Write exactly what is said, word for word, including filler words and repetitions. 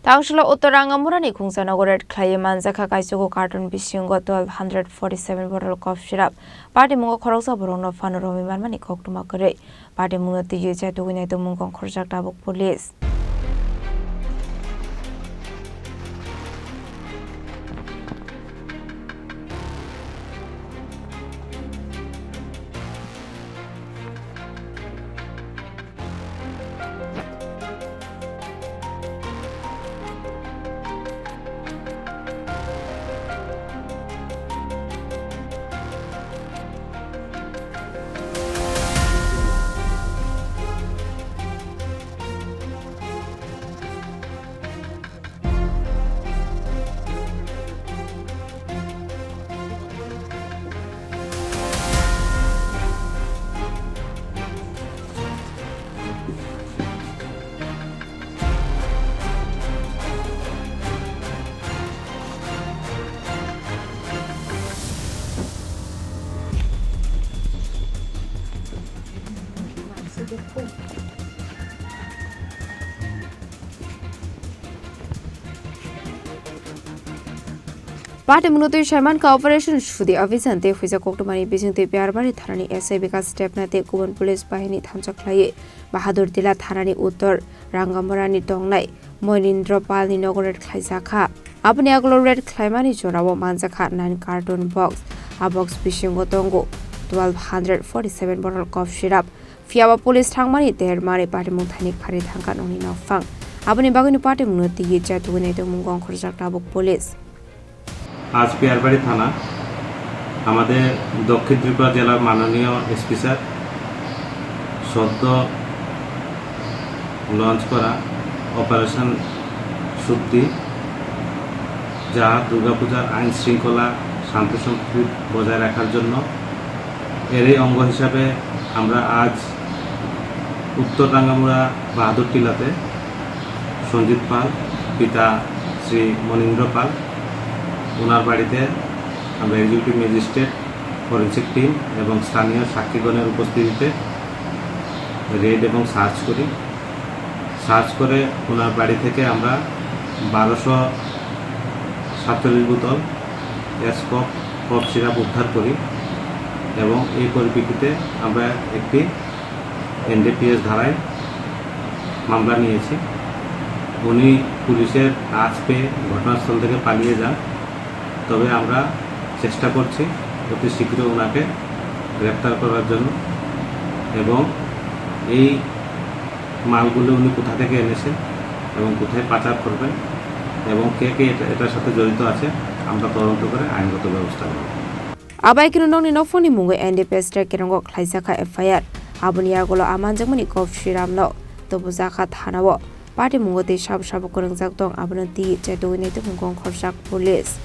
Tangshilo Uttor Rangamurani khungsa nogo raid khlaiwi manjakha kaichugo carton bisingo twelve hundred forty seven bottle cough syrup. Patimungo khoroksa borokno phano romwi manmani koktwma kwrwi. Patimungno twiwi chaitugwi naitugmung ongkhorjak tabuk police. Patimungno twi saimankha Operation Sudi Abhijan tei huijak koktwmani bisingtwi Biyarbari thanani S I Bikas Debnath tei kubun police bahini thansa khlaiwi Bahadur Tila thanani uttor Rangamurani tongnai Moinindra Palni nogo raid khlaijakha. Aboni agulo raid khlaimani jorao manjakha nine carton box. A box bisingo tongo twelve hundred forty seven bottle cough syrup. Phiyaba police thangmani dermani patimung thani phari thangkha nokni nokphang. Aboni bagwino patimungno twiwi chaitugwi naitugmung ongkhorjak tabuk police. আজ পিয়ারবাড়ি থানা আমাদের দক্ষিণ ত্রিপুরা জেলার মাননীয় SP sir সদ্য লঞ্চ করা অপারেশন শুদ্ধি, যা দুর্গাপূজার আইন শৃঙ্খলা, শান্তি সম্প্রীতি বজায় রাখার জন্য। এরই অঙ্গ হিসাবে আমরা আজ উত্তর রাঙ্গামুড়া বাহাদুর টিলাতে সঞ্জিত পাল, পিতা শ্রী মনীন্দ্র পাল, ওনার বাড়িতে আমরা এক্সিকিউটিভ ম্যাজিস্ট্রেট, ফরেন্সিক টিম এবং স্থানীয় সাক্ষীগণের উপস্থিতিতে রেড এবং সার্চ করি। সার্চ করে ওনার বাড়ি থেকে আমরা বারোশো সাতচল্লিশ বোতল এসকপ কফ সিরাপ উদ্ধার করি এবং এই পরিপ্রেক্ষিতে আমরা একটি এনডিপিএস ধারায় মামলা নিয়েছি। উনি পুলিশের আঁচ পেয়ে ঘটনাস্থল থেকে পালিয়ে যান। তবে আমরা চেষ্টা করছি অতি শীঘ্র ওনাকে গ্রেপ্তার করার জন্য এবং এই মালগুলো উনি কোথা থেকে এনেছেন এবং কোথায় পাচার করবেন এবং কে কে এটা, এটার সাথে জড়িত আছে, আমরা তদন্ত করে আইনগত ব্যবস্থা নেব। Abai khe nokni nokphangni mungwi N D P S track kerongo khlaijakha F I R. Aboni yagulo a manjakmani kok Sriramno tubujakha thanao. Patimungo tei sabo sabo kwrwngjak tong, abono twi chaitugwi naitugmung ongkhorjak police.